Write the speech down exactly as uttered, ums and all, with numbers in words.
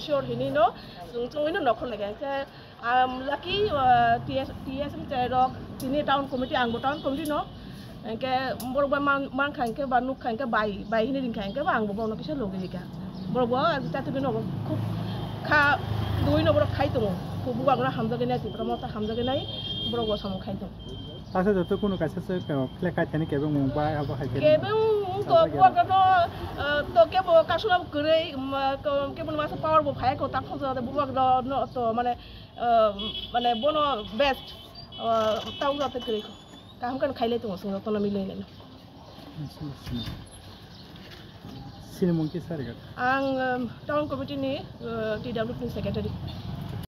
sure hinwi no chwng chwngwi no nokhorlai kha. Khe, um, lucky, uh, T S, T S M chairok, tini town committee, angbo town committee no, Hingke borok bai man, mankha hingke ba nukha hingke bai, bai hini ringkha hingke ba ang bo bono kisa logi rika. Borok bo chati bini nogo khub kha dui no borok khai tongo. Khub bubagra hamjagwi nai, Tipra Motha hamjagwi nai, borok bo samung khai tongo. Tasa joto kunu kaisa se, eh, flag kaithani kebengmung bai abo hai khe. Kebengmung to bubagra no, eh, to kebo kasula kwrwi, um, eh, ko-, kebo masa power bo phai ko, ta khonsa bubagra no to mane, eh, mane bono best, eh, ta ujate kwrwi ko. Kaham khe khailai tongo, chwng jotono milai nai. Sinimung kisa riga. Ang, um, town committee ni, uh, T W P ni secretary.